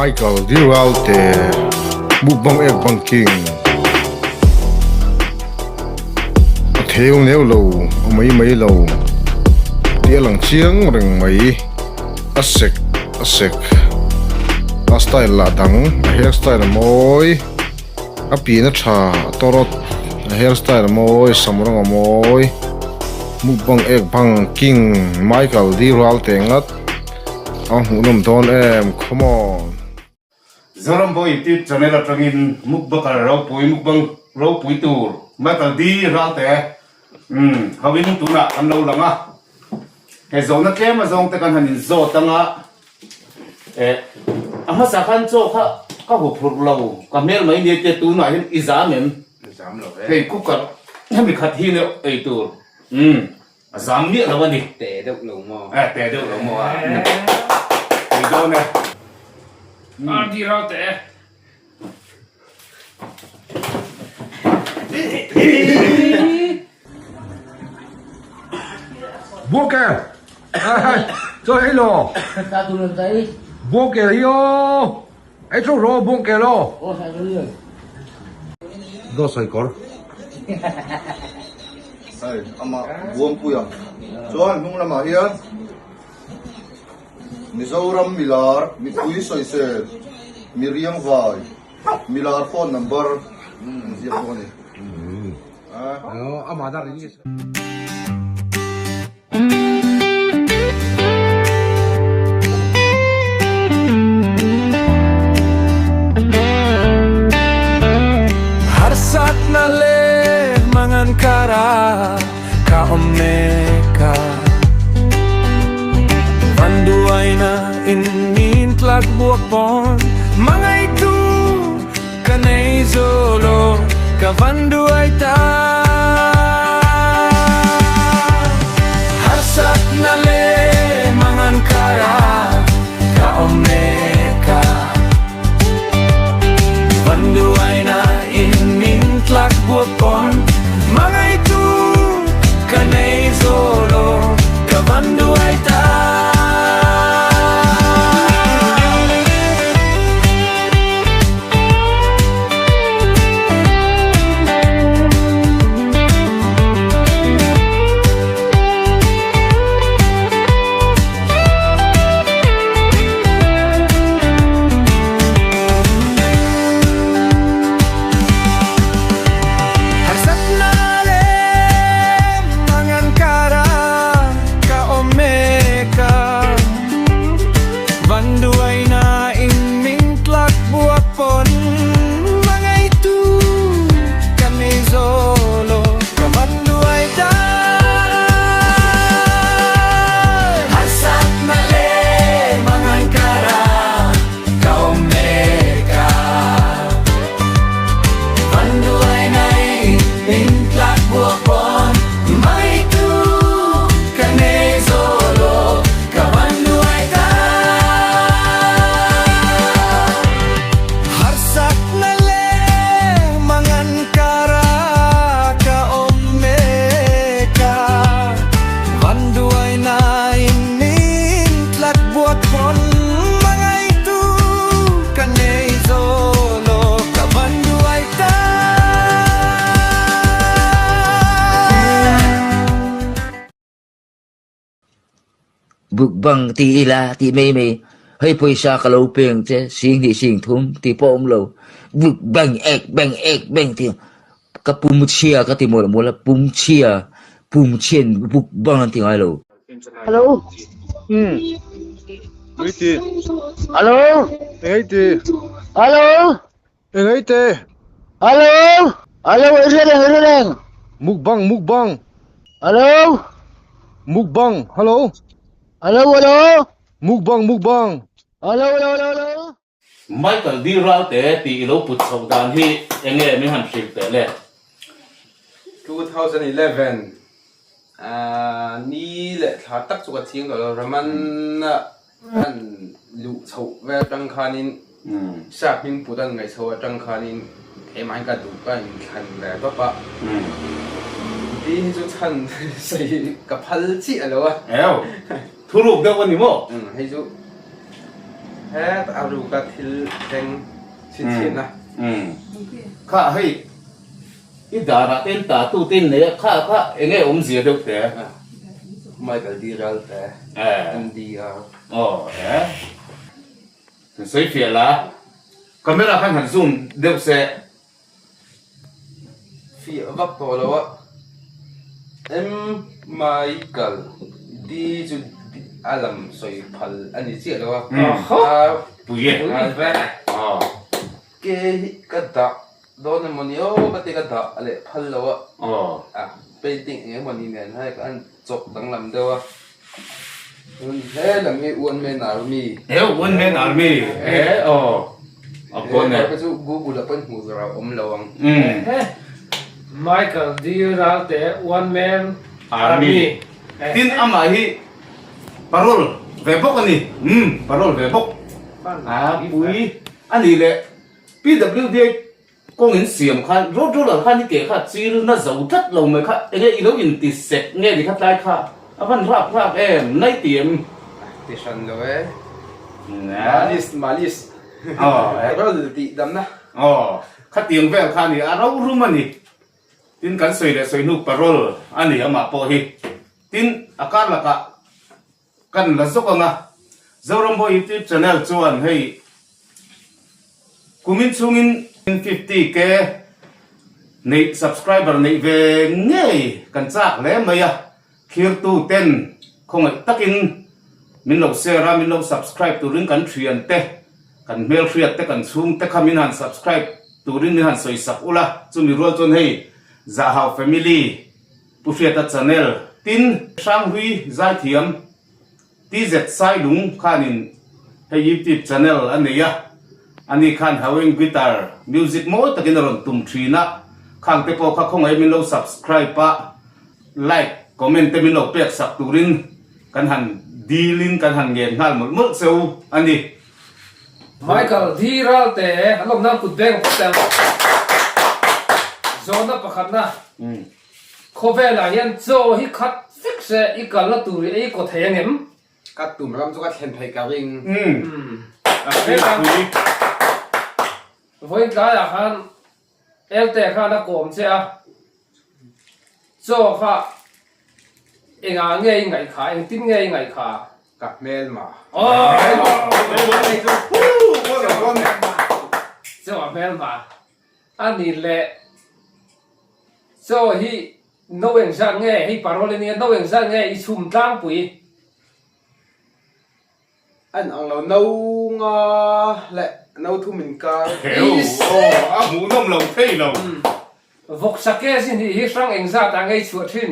Michael Diralte mukbang ek bang king a theu neu lo a mai mai lo tih a lang chiang reng mai a sek a sek a style lah dang a hair style a mawi a pian a tha a tawrawt a hair style a mawi sam rawng a mawi mukbang ek bang king Michael Diralte ngat. A hmuhnawm dawn em, come on. Zoram Boy YouTube channel atangin mukbakar ropui mukbang ropui tur Michael D Ralte umm hoin tunah kan lo lang a, he zawhna tlem azawng te kan han inzawt anga eh a hmasa khan chaw kha ka hu phurh lo ka hmel mai nia tia tunah hian i zam em? Zam lo e. Hei cooker hemi khat hi nia ei tur umm. A zam miah lo a ni. Te deuh lo maw? Eh, te deuh lo maw a. Tui dawn e. RD rau teh e. Buak e! Cho hei lo. Buak e hi aw. Ei tho ro buak e lo. Dawt sawi kawr. Hei amah Buangpuia chuan hnung lamah hian Mizoram milar mipui sawisel mi riang vai milar phone number an ziak bawk a ni. Harsatna leh mangan kara ka awm mek a, Vanduaina in min tlak buak pawn Mangaitu ka nei zo lo ka vanduai ta. Harsatna leh mangan kara ka awm mek a, Vanduaina in min tlak buak pawn Mangaitu ka nei zo lo ka vanduai ta. Harsatna leh mangan karah ka awm mek a. Vanduaina in min tlak buak pawn Mangaitu ka nei zo lo ka vanduai ta. Harsatna leh mangan kara ka awm mek a. Vanduaina in min tlak buak pawn Mangaitu ka nei zo lo ka vanduai ta. Harsatna leh mangan kara ka awm mek a, vanduaina in min tlat buat pawn mangaitu ka nei zo lo ka vanduai ta. Bukbang ti ila ti mai mai hei pawisa ka lo peng che sing hnih sing thum ti pawh a awm lo bukbang ek bang ek bang ti ka pum chhia ka ti mawlh mawlh a pum chhia pum chhian bukbang an ti ngai lo. Hello. Um. Nui ti. Hello. Engei ti. Hello. Engei te. Hello. Hello, ei hre reng, ei hre reng. Mukbang, mukbang. Hello. Mukbang, hello. Hello, hello. Mukbang, mukbang. Hello, hello, hello, hello. Michael D. Ralte tih i lo put chhoh dan hi eng nge min han hrilh teh le? 2011 ni leh thla tak chu ka chiang tawh lo, Ramana an luh chhoh vel atang khanin sap hming put an ngaih chhoh atang khanin keimah in ka duh ka inthlan ve tawp a, ti hi chu chhan sawi ka phal chiah lo a. Eo, thuruk deuh a ni maw? Hei chu Het a ruka thil thleng chhinchhiahna. Kha hei i darah te in tatu te in nei a, kha kha eng nge awmzia deuh te? Michael D Ralte, MDR. Aw e. Kan sawi fiah la, camera khan han zoom deuh se. Fiah vak tawh lo a, M Michael D chu a lam sawi phal a ni chiah lo a, A Pui e. K hi ka dah dawn emaw ni aw ka ti ka dah leh phal lo a, a painting eng emaw ni nen hai ka an chawp danglam deuh a, chuan he lam hi One Man Army. He One Man Army he aw a pawn e. He chu Google ah pawn hmuh tur a awm lo ang. He Michael D Ralte One Man Army. Tin amah hi parole ve bawk a ni, umm parole ve bawk. A pui. A nih leh PWD kawng in siam khan road roller khan i ke kha chil na zo tlat lo mai kha enge i lo in ti sek nge ni kha tlai kha a van rap rap em nai ti em? Ti hran lo e. Malis malis. Roll tih damna. Aw khatiang vel kha a ni a ro rum a ni. Tin kan sawi leh sawi hnu parole a ni amah pawh hi. Tin a kar lakah Kan la zawk ang a, Zorambo YouTube channel chuan hei kumin chhungin 50 K neih subscriber neih ve ngei kan chak hle mai a, thlirtu ten khawngaih takin min lo share a, min lo subscribe turin kan thian te, kan hmelhriat te, kan chhung te kha min han subscribe turin min han sawi sak ula, chumi rual chuan hei Zahau family Pu Hriata channel tin Hranghlui Zaithiam TZ Sailung khanin hei YouTube channel a nei a, ani khan Haweng Guitar music mawi takin a rawn tum thin a, khang te pawh kha khawngaih min lo subscribe a, like, comment te min lo pek sak turin kan han dil in kan han ngen nghal mawlh mawlh cheu a ni. Michael D Ralte an awm nan kut beng phawt ang. Zawhna pakhatna. Khawvelah hian chaw hi khat vek se i kalna tur i ei kaw thei angem? Ka tum ram chu ka thlen theih ka ring. Vawiin tlaiah khan Elte khan a kawm che a, chaw kha engah nge i ngaih kha, engtin nge i ngaih kha? Ka hmelma. Chaw a hmelma. A ni le, chaw hi no engzat nge, hei parole ania, no engzat nge i chhum tlangpui? A in ang lo, no nga leh no thum inkar. Heu, aw, a hmuhnawm lo thei lo. Vawksa kez i nih hi hrang engzat ah nge i chhuah thin?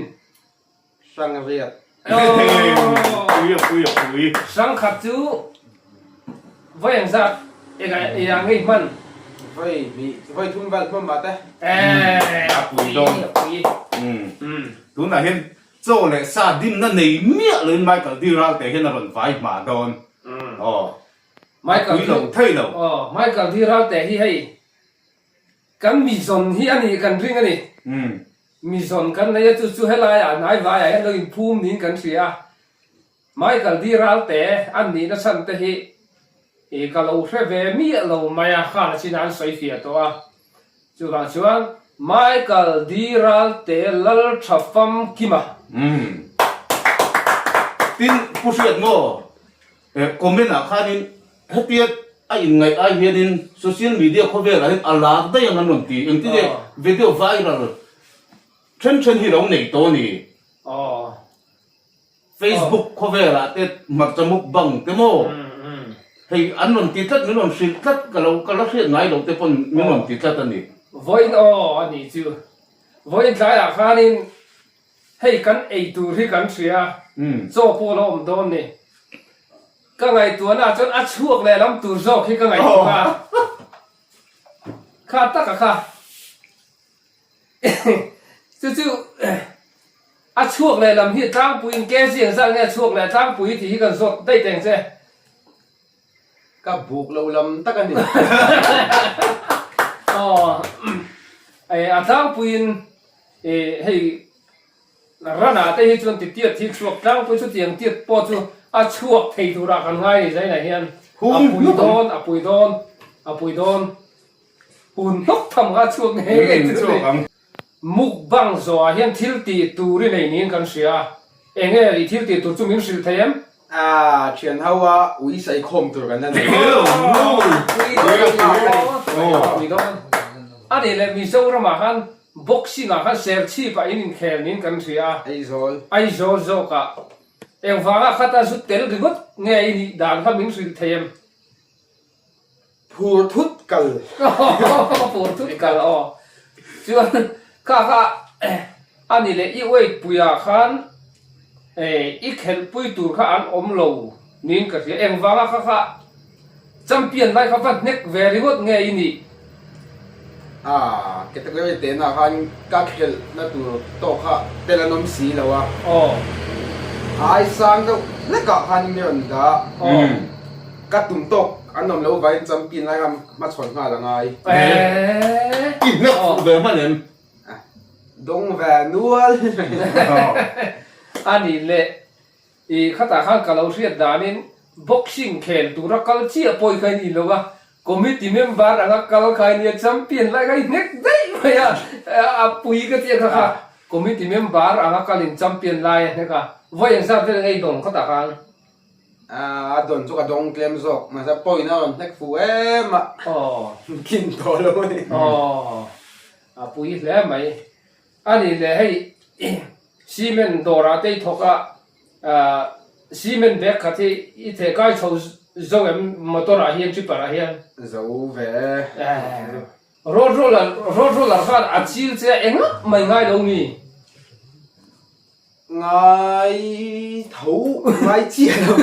Hrang riat. Pui a pui a pui. Hrang khat chu vawi ang zat eng ah ngei hman. Vawi hnih, vawi thum vel hman mah te. A pui dawn. A pui. Tunah hian chaw leh sa dimna nei miah loin Michael D Ralte hian a rawn vai hma dawn. Aw. A pui lo thei lo. Aw, Michael D Ralte hi hei Kan mizawn hi a nih kan ring a ni. Mizawn kan nei a chu chu helaiah hnaivaiah hian lo inphum niin kan hria a. Michael D Ralte an nihna chhan te hi i ka lo hre ve miah lo mai a, khan a chin a an sawi fiah tawh a. Chuvang chuan Michael D Ralte lal tha fam Kima. Tin, Pu Hriat maw? Comment ah khanin hetia a inngaih ai hianin social media khawvelah hian a lar daih ang an rawn ti. Engtin nge video viral then then hi lo nei tawh a ni. Facebook khawvelah te hmarcha mukbang te maw hei an rawn ti tlat min rawn hrilh tlat ka lo ka la hriat ngai lo te pawn min rawn ti tlat a ni. Vawiin aw a nih chu. Vawiin tlaiah khanin Hei kan ei tur hi kan hria, chaw pawh la awm dawn ni. Ka ngaihtuahna chuan a chhuak leh lam tur zawk hi ka ngaihtuah a. Kha taka kha. Chu chu a chhuak leh lam hi tlangpuiin kg engzat nge a chhuak leh tlangpui tih hi kan zawt daih teng che. Ka buk lo lam tak a ni. Aw, a tlangpuiin hei ranah te hi chuan ti tiat hi chhuak tlangpui chutiang tiat pawh chu a chhuak thei turah kan ngai ni zainah hian. A pui dawn, a pui dawn, a pui dawn. Hun hnawk tham kha chhuak ngei ngei chu ni. Mukbang zawhah hian thil tih tur i nei niin kan hria a, enge i thil tih tur chu min hrilh thei em? A thian ho a ui sai khawm tur kan la nei. Pui dawn. A nih leh Mizoramah khan boxing ah khan serchhip ah in inkhel niin kan hria a. Aizawl. Aizawl zawkah engvanga khata zu tel ringawt nge i nih dan kha min hrilh thei em? Phur thut kal. Phur thut kal aw. Chuan kha kha a ni leh i weight puiah khan i khelhpui tur kha an awm lo niin ka hria. Engvanga kha kha champion lai kha va hnek ve ringawt nge i nih? A category tehna khan ka khelhna tur tawk kha tel an awm si lo a. Aw. Ai sang deuh hlekah khan mi rawn dah. Aw. Ka tum tawk an awm lo vain champion lai kha hmachhawn nghal a ngai. I hnek fuh ve hman em? Dawng ve nual. A nih leh i khatah khan ka lo hriat danin boxing khel tura kal chiah pawh kha i ni lo a, committee member anga kal kha i nia, champion lai kha i hnek daih mai a, a pui ka tih a kha kha committee member anga kalin champion lai a hnek a, vawi engzat vel ngei dawng khatah khan. A dawn chu ka dawng tlem zawk, mahse point a rawn hnek fuh em a, tlin tawh lo a ni. Aw, a pui hle mai. A nih leh hei cement dawrah te i thawk a, cement bag khat hi i theh kai chho zo em motor ah hian tripper ah hian? Zo ve e. Road roller, road roller khan a chil che a engah mai ngai lo mi? Ngai tho, ngai chiah lo.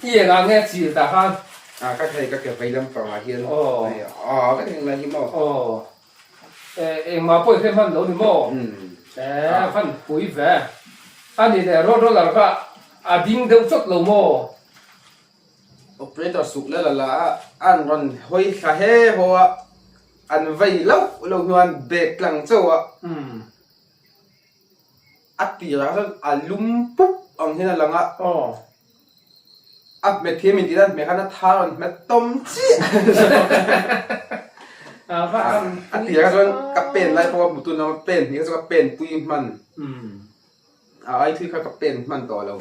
I engah nge chil tah khan? A ka thei ka ke vei lampangah hian a vek eng lai hi maw? Aw, engmah pawh i hre hman lo ni maw? E van pui ve. A ni leh road roller kha a ding deuh chawt lo maw? Operator suk la la la a, an rawn hawi thla he haw a, an vei loh loh hnuan bag tlang chauh a. A tirah chuan a lum pup ang hian a lang a. Aw. A hmet hi min tih dan hmeh khan a thar rawn hmet tawm chiah. A tirah chuan ka pen lai pawh a hmu tun a pen hnih kha chu ka pen pui hman. A ai thui kha ka pen hman tawh lo.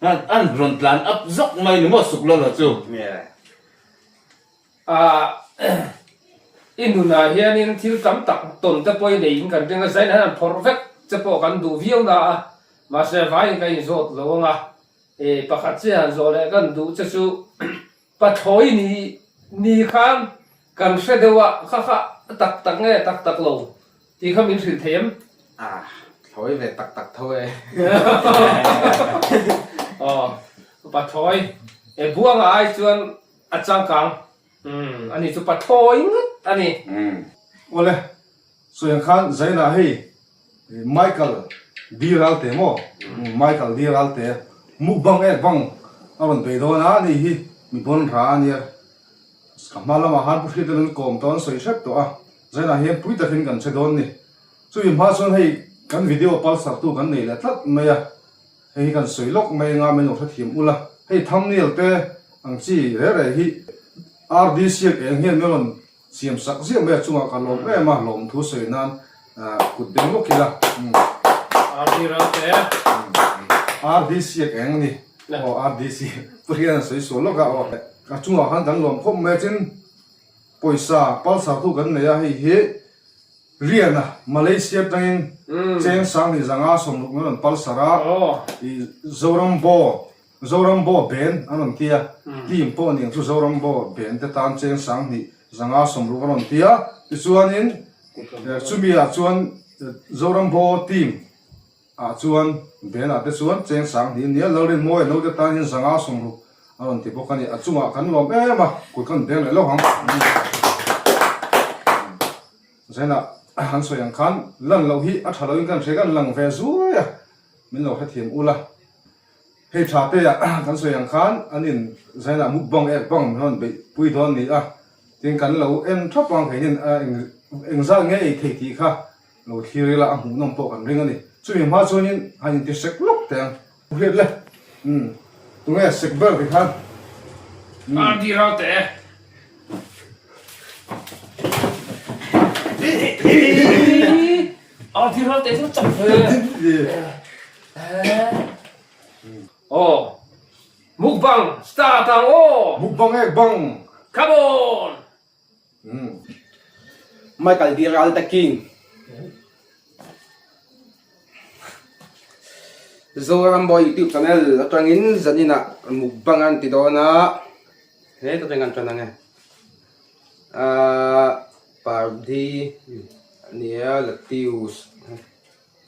An rawn tlan up zawk mai ni maw suk lo la chu. A I nunah hianin thil tam tak tawn te pawh i neiin kan ring a, zain hian an phawrh vek che pawh kan duh viau na a, mahse vaiin ka inzawt lo ang a, e pakhat che han zawh leh kan duh che chu pathlawi ni ni khan kan hre deuh a, kha kha tak tak nge tak tak lo tih kha min hrilh thei em? A thlawi ve tak tak tho e. Aw pathlawi e buangah ai chuan A changkang umm a ni chu pathlawi ngat a ni. Awle, sawi ang khan Zaina hei Michael D Ralte maw? Michael D Ralte mukbang ek bang a rawn bei dawn a ni hi mi bawn ra a nia. Ka hma lamah khan Pu Hriat an kawm tawh an sawi hrep tawh a, Zaina hian pui takin kan che dawn ni. Chumi hma chuan hei kan video palsartu kan nei leh tlat mai a. Hei hi kan sawi lawk mai anga min lo hrethiam ula, hei thumbnail te ang chi re re hi RD siak eng hian min rawn siam sak ziah mai a chungah ka lawm em a, lawmthu sawi nan kut beng lawk ila. RD ram te. RD siak eng a ni. Aw RD siak pu hian a sawi sual lawk a aw. A chungah khan kan lawm khawp mai a tin pawisa palsar tu kan nei a hei hi Rian a, Malaysia atangin cheng sang ni zanga sawmruk an rawn palsar a, i Zoram Bo, Zoram Bo Ben an rawn ti a, team pawh aniang chu Zoram Bo Ben te tan cheng sang ni zanga sawmruk an rawn ti a, tichuanin chumi ah chuan Zoram Bo team ah chuan Ben ah te chuan cheng sang ni ania, Lalrinmawia naute tan hian zanga sawmruk a rawn ti bawk a ni, a chungah kan lawm em a, kut kan beng leh lo ang. Zainah an sawi ang khan lan loh hi a tha loin kan hria kan lang ve zuai a, min lo hrethiam ul a. Hei tha te ah kan sawi ang khan an in Zainah mukbang ek bang min rawn beih pui dawn ni a, tin kan lo en thap ang keinin a engzat nge ei thei tih kha lo thlir ila a hmuhnawm pawh kan ring a ni. Chumi hma chuanin han inti sek lawk teh ang. Hriat le, umm tunge sek ber ti khan. RD Ralte. RD Ralte chu chak ve. Aw. Mukbang start ang aw. Mukbang ek bang. Come on. Michael D Ralte King. Zoram Boy YouTube channel atangin zaninah mukbang an ti dawn a, he ta teng an tan ang e. Ahh Pardi ania Latius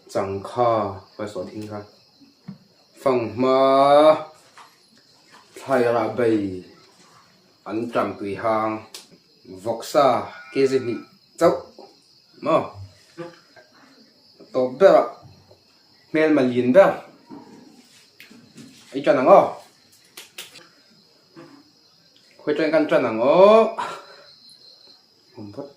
changkha ka saw thing kha fanghma thlairah bei an tam tui hang vawksa kg hnih chauh maw a tawp ber ah hmelma lian ber i tan ang aw khawi tang kan tan ang aw awm phawt.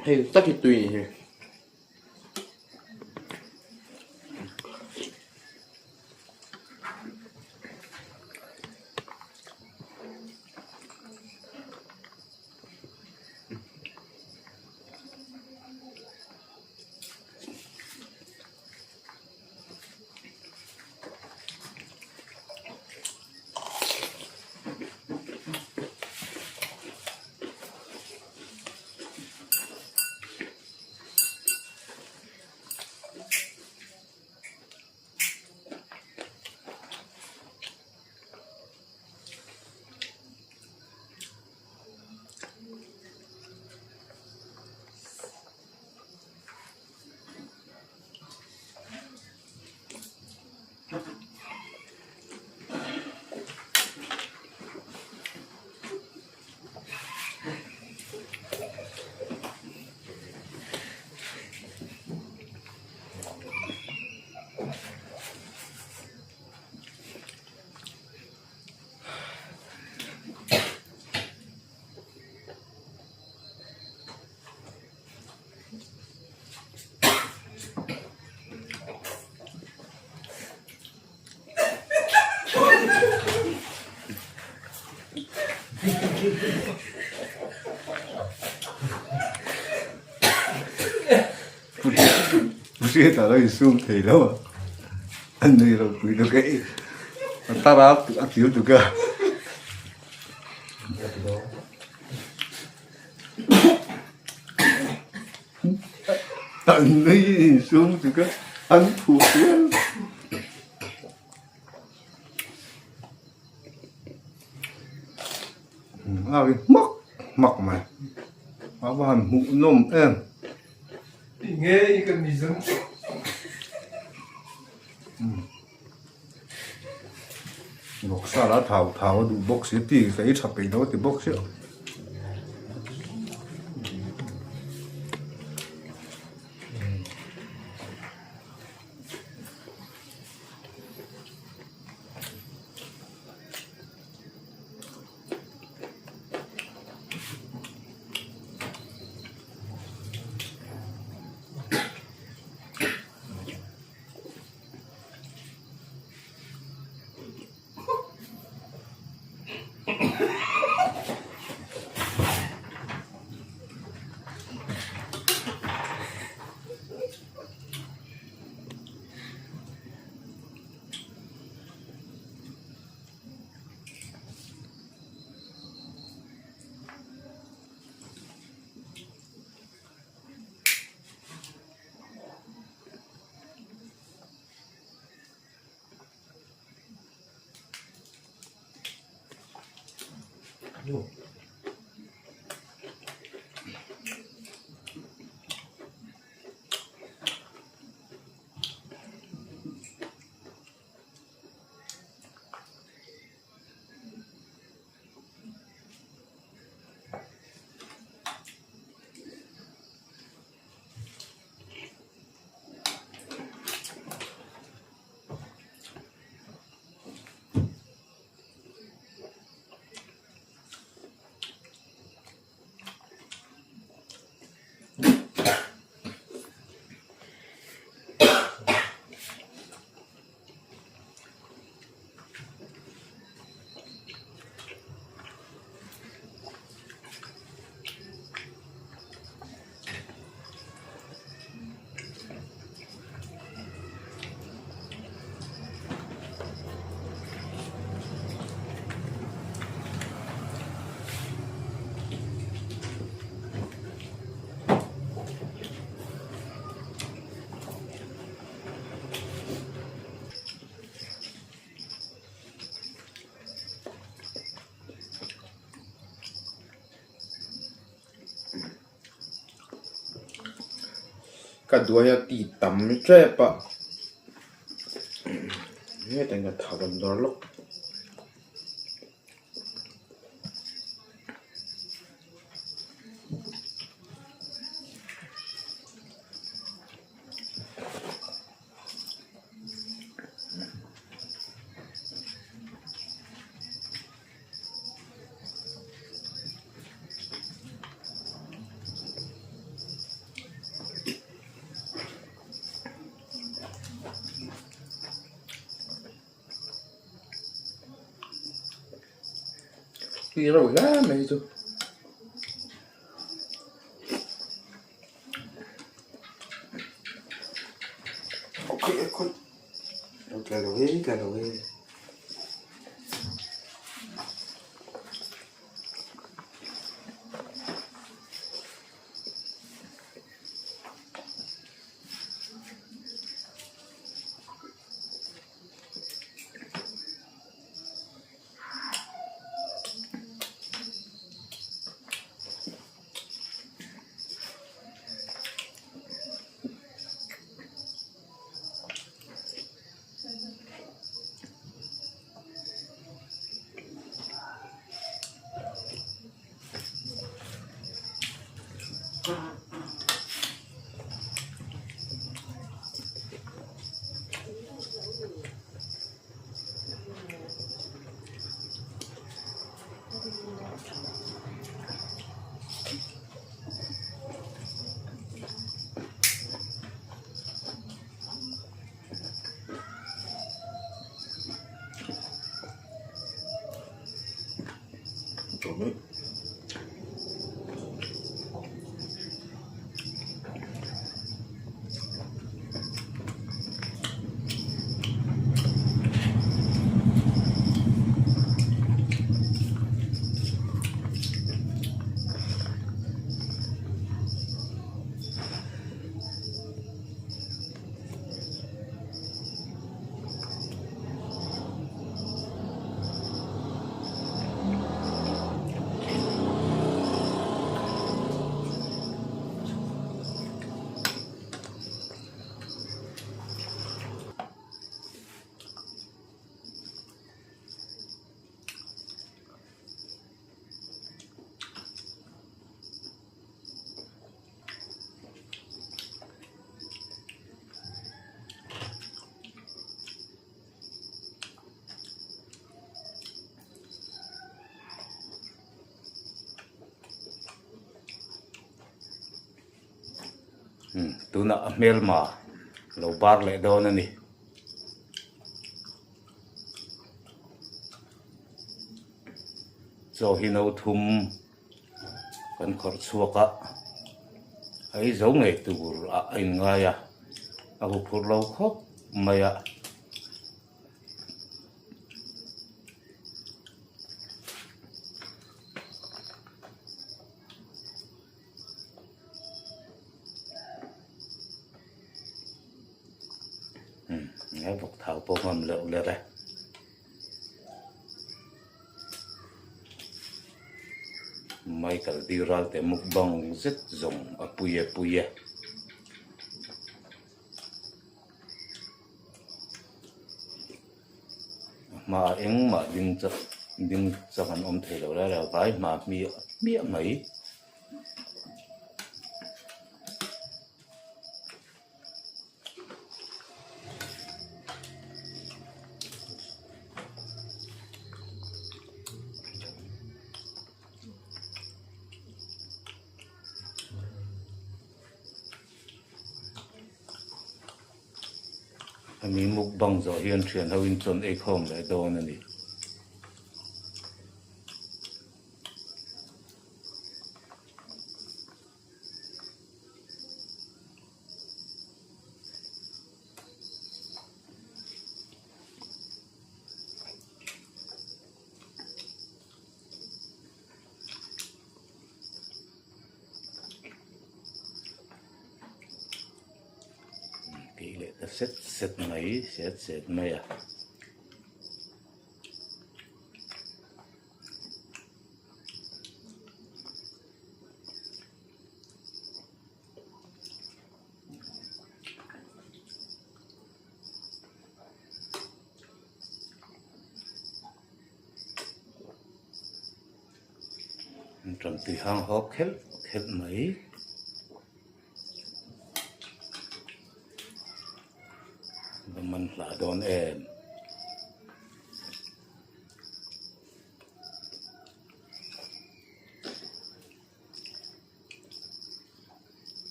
Hei tak hi tui ni hi. Hriat a lo insum thei lo a, a nui lo pui tuk e, a tar a a til tuk a. An nui insum tuk a, an phuh hial. A ri hmak hmak mai a va han hmuh nawm em. Tinge i ka mi zawng chu. Vawksa la thau thau a duh bawk si a ti ka ei tha peih lo a ti bawk sia. Ka duai a ti tam tep a hetah hian ka tha rawn dawr lawk. Tui reuh hle mai chu. Tunah a hmelma lo bar leh dawn a ni. Chaw hi no thum kan khawrh chhuak a, a ei zo ngei tur ah a inngai a, a huphurh lo khawp mai a. He vawk thau pawh ngam leuh ler e. Michael D Ralte mukbang zet zawng a pui e pui e. A hmaah engmah ding chak ding chak an awm thei lo lai lai a vai hma hmiah hmiah mai. Hemi mukbang zawh hian thian ho in chawn ei khawm leh dawn a ni. Tih leh ta set set mai set set mai a. Ṭan tui hang hawk khelh khelh mai. Va man hlah dawn em.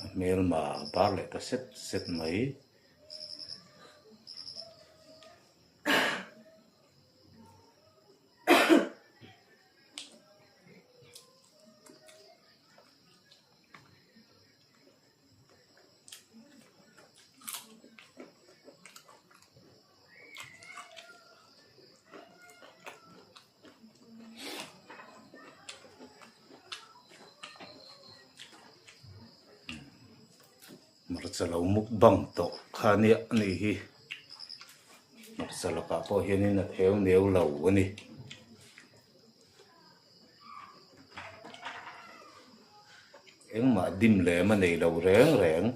A hmelma bar leh ta set set mai. Hmarcha lo mukbang tawh kha nia a nih hi hmarcha lakah pawh hianin a theu neu lo a ni. Engmah dim lem a nei lo reng reng.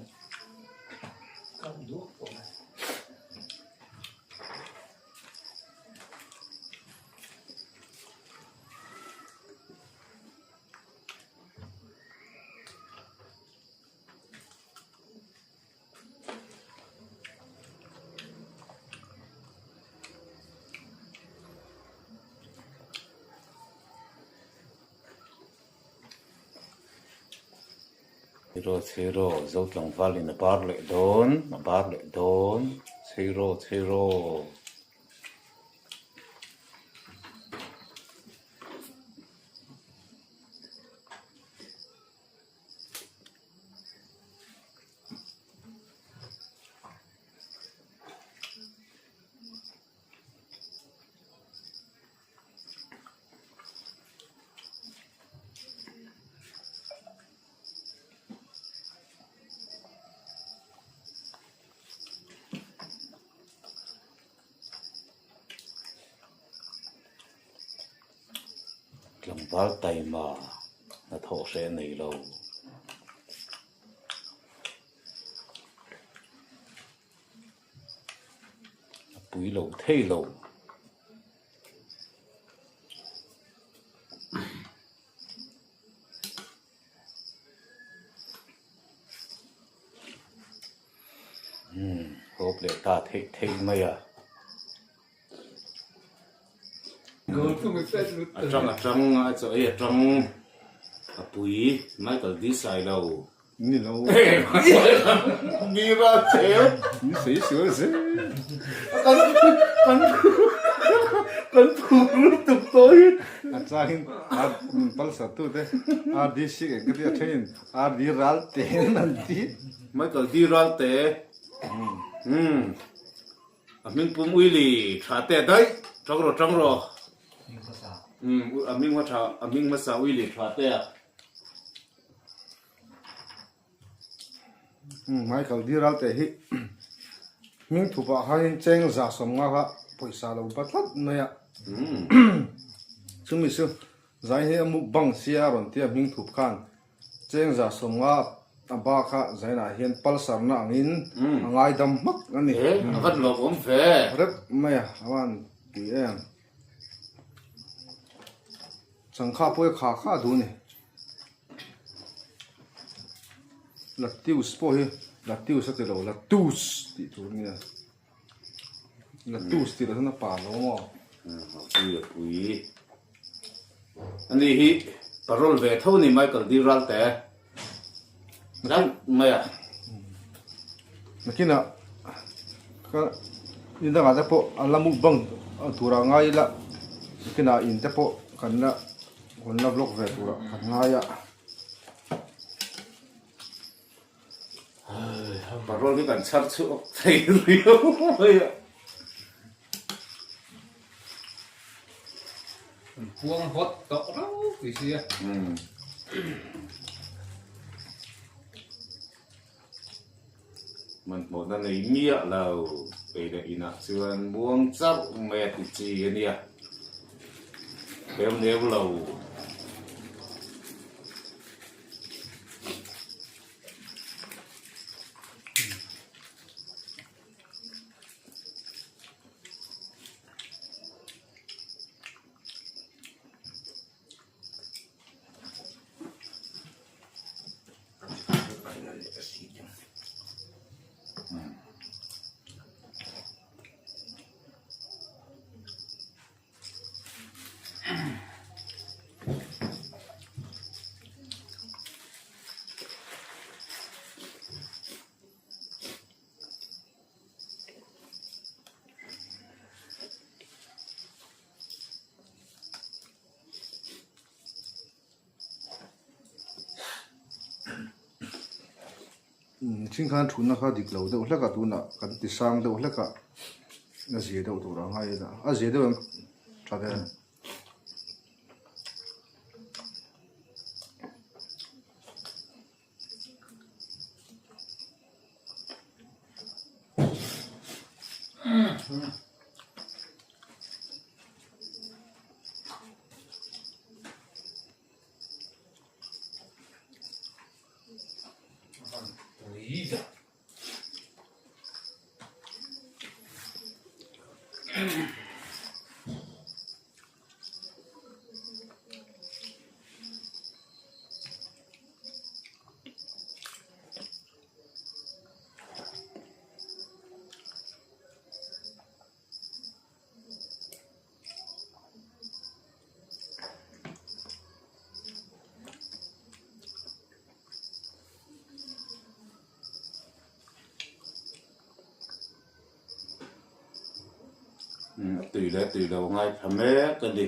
Chheiraw chheiraw zo tlangval in a bar leh dawn a bar leh dawn chheiraw chheiraw. Tlangval taima hnathawh hreh nei lo. A pui lo thei lo. Umm hawp leh ta theih theih mai a. A tang a tang a chaw ei a tang a pui Michael D Sailo. Ni lo. Mi ra cheu. Ni sei sual zel. Kan kan kan phur lutuk tawh hi. A changin ar palsar tu te RDC eng ka ti a thenin RD Ralte an ti. Michael D Ralte. Umm. A hming pum ui li tha te daih. Tang rawh tang rawh. Umm a hming hma tha a hming hmasa ui leh tha te a. Umm Michael Diral te hi hming thup ah khanin cheng 150 kha pawisa lo ba tlat mai a. Chumi chu zai hi a mukbang sia a rawn tia hming thup khan Cheng 150 a ba kha Zainah hian palsarna angin a ngaidam hmak a ni. E, a van lawm awm ve. Rep mai a, a van tui em. Changkha pawh hi kha kha duh a ni. Latius pawh hi Latius a ti lo, Latus tih tur a nia. Latus tih loh hian a pa lo maw? A pui a pui. Ani hi parole ve tho ni Michael D Ralte. Ram mai a. Nakinah ka ni dangah te pawh a la mukbang tura ngai ila nakinah in te pawh kan la kan la vlog ve turah kan ngai a. Parole hi kan chhar chhuak thei riau mai a. An puang hawt tawh rau tih sia. Hmanhmawhna nei miah lo ei leh inah chuan muang chauh mai a ti chi a nia. Heu neu lo. Nichin khan thutna kha dik lo deuh hlek a tunah kan ti sang deuh hlek a a zia deuh tur a ngai a a zia deuh em tha ve. A tui leh tui lo ngaithla mek a ni.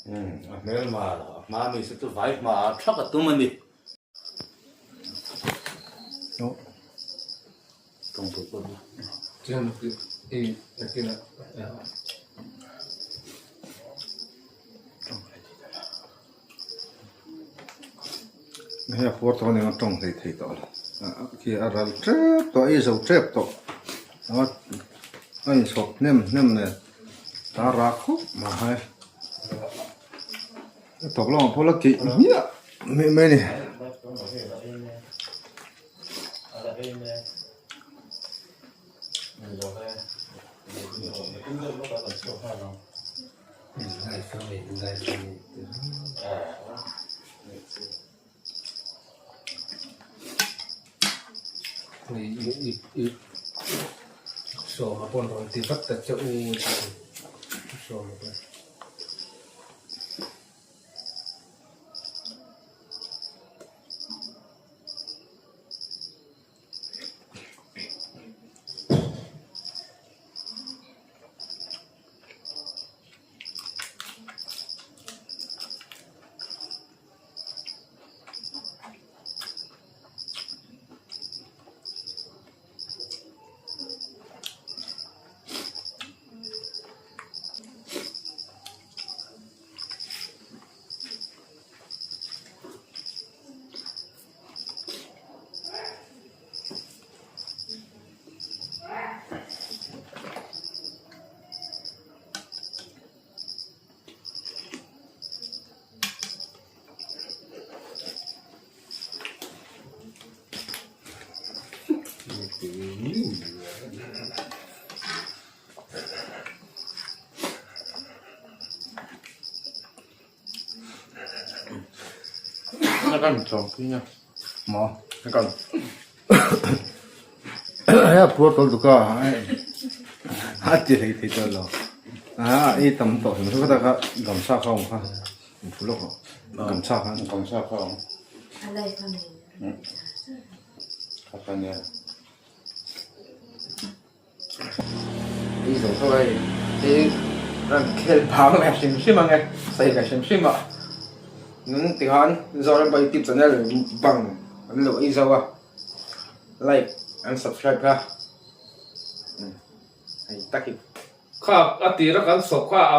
A hmelma a hma mi se chu vai hma ah thak a tum a ni. Hei a puar tawh aniang a tawng hlei thei tawh lo khi a ral tep tawh a ei zo tep tawh a a inchhawp hnem hnem nen ta rak khawp mai hai a tawp lamah pawh la keih hmiah hmiah mai a ni. Sawma pawn rawn ti vat ta che u sawma pawn. Maw hei a puar tawlh tuk a a ti hlei thei tawh lo a ei tam tawh hrim hrim kha gamsa kha a awm kha in phu lawk rawh gamsa kha gamsa kha a awm Ei zo zo hei hei rawn khel phang leh hrim hrim ang e sawi ve hrim hrim a nung tikhan Zoram pawh youtube channel bang an lo ei zo a like an subscribe kha hei tak hi. Kha a tira kan chhawp kha a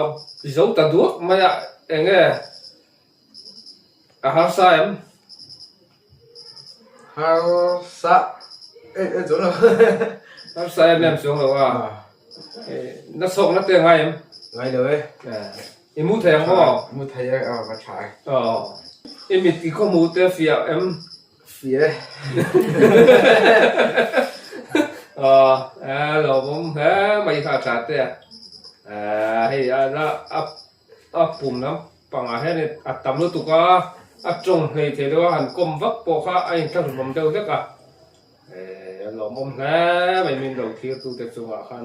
zo ta duak mai a eng nge A harsa em? Harsa em em chuang lo. Harsa em em chuang lo a. Na chhawk na te ngai em? Ngai lo e. I mu thei ang maw? Mu thei e, ka tha e. I mit i khaw mu te fiah em? Fiah e. Aw, lawmawm hle mai kha tha te a. Hei a la A pum lampangah hian a tam lutuk a, a tawng hlei thei deuh a, han kawm vak pawh kha a inthlahrunawm deuh hlek a, a lawmawm hle mai min lo thirtute chungah khan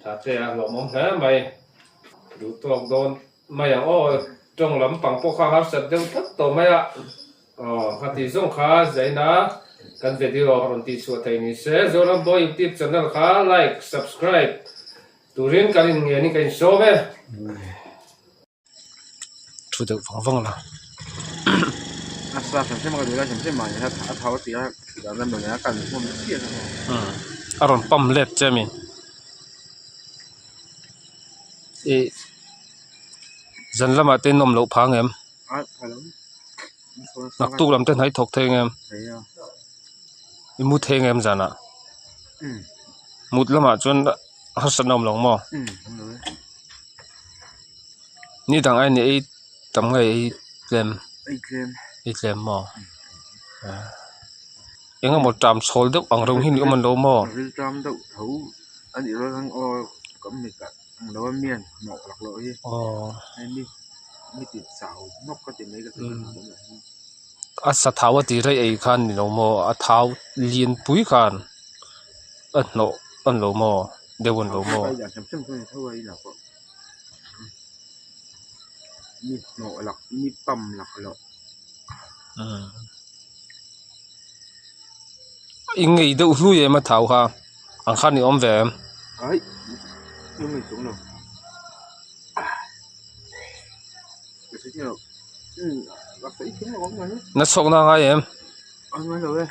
tha te a lawmawm hle mai, duh tawk dawn mai ang aw, tawng lampang pawh kha harsat deuh tlat tawh mai a, aw khati zawng kha zaina kan video rawn tihchhuah thei ni se, Zoram Boy YouTube channel kha like, subscribe. Turin kan in ngen in ka in sawm e. Thu deuh vang vang la. A sa hrim hrim a ka duh lai hrim hrim ah hian a thau tih a dan a mawni a kan hmun chiah a ni. A rawn pump let che a mi. Ih zan lamah te in awm loh phang em? Naktuk lam te hnaih thawk thei ang em? I mu thei ang em zanah? Mut lamah chuan harsatna awm lo maw? Ni dang ain i ei tam nge ei tlem? Ei tlem maw? Eng emaw ṭam chhawl deuh ang reuh hi ni awm an lo maw? A sa thau a tih rei ei khan ni lo maw a thau lian pui khan a hnawh a ni lo maw deuh a ni lo maw. I ngei deuh hlui em a thau kha. Ang khan i awm ve em? Ai, i ngei chung lo. Na chhawk na ngai em? Ngai lo e.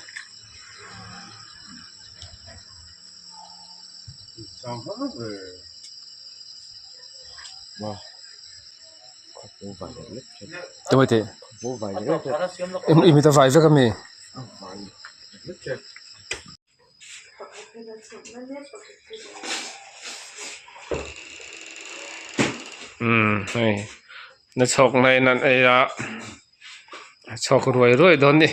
Tumai teh i mit a vai vek ami? Umm hei na chhawk na in an ei a a chhawk ruai ruai dawn ni.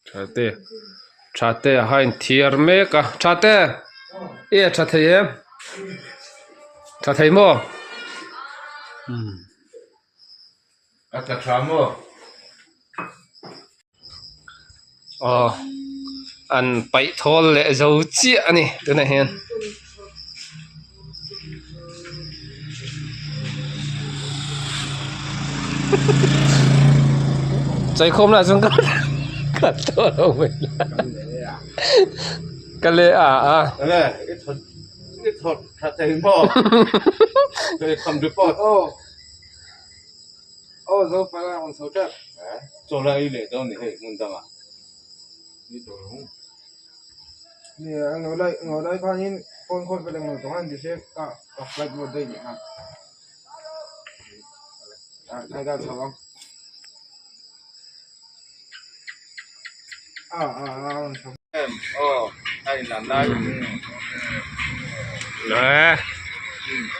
Tha te tha te a hain thiar mek a tha te e a tha thei em tha thei maw umm a tla tha maw aw an paih thawl leh zo chiah a ni tunah hian. Chaikhawm lah chuan ka tawh lo mai ka le a a Enge i thawt i thawt tha thei maw i kham report aw aw zo pala rawn chho tep chaw la ei leh dawn ni hei hmun dangah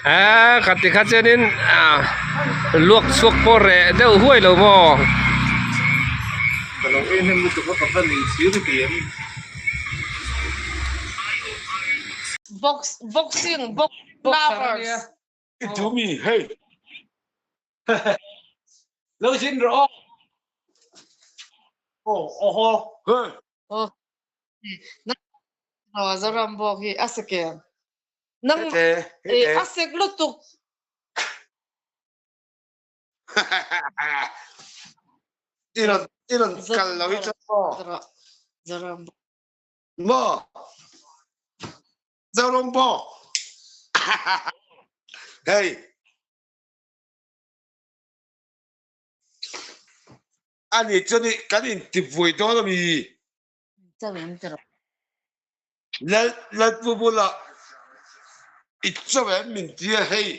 Eh kha ti kha chuanin ah luak chhuak pawh reh deuh huai lo maw. Box boxing box lovers. To me hey Lo zin rawh aw. Aw aw hey. Aw. Na Zoram bawk hi a sek em? Nang a sek lutuk. I rawn i rawn kal lo hi chuan maw? Zoram Maw? Zoram bawk. Hei. Ani chuan i kan intibuai dawn ami? Lal Lalpu bulah i chaw em min ti a hei.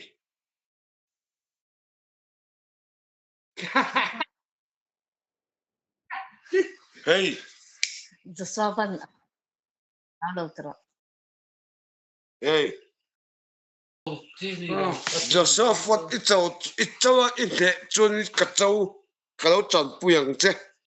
Hei. Hei. Joseph i cho i cho a i hneh chuan ka cho ka lo chanpui ang che.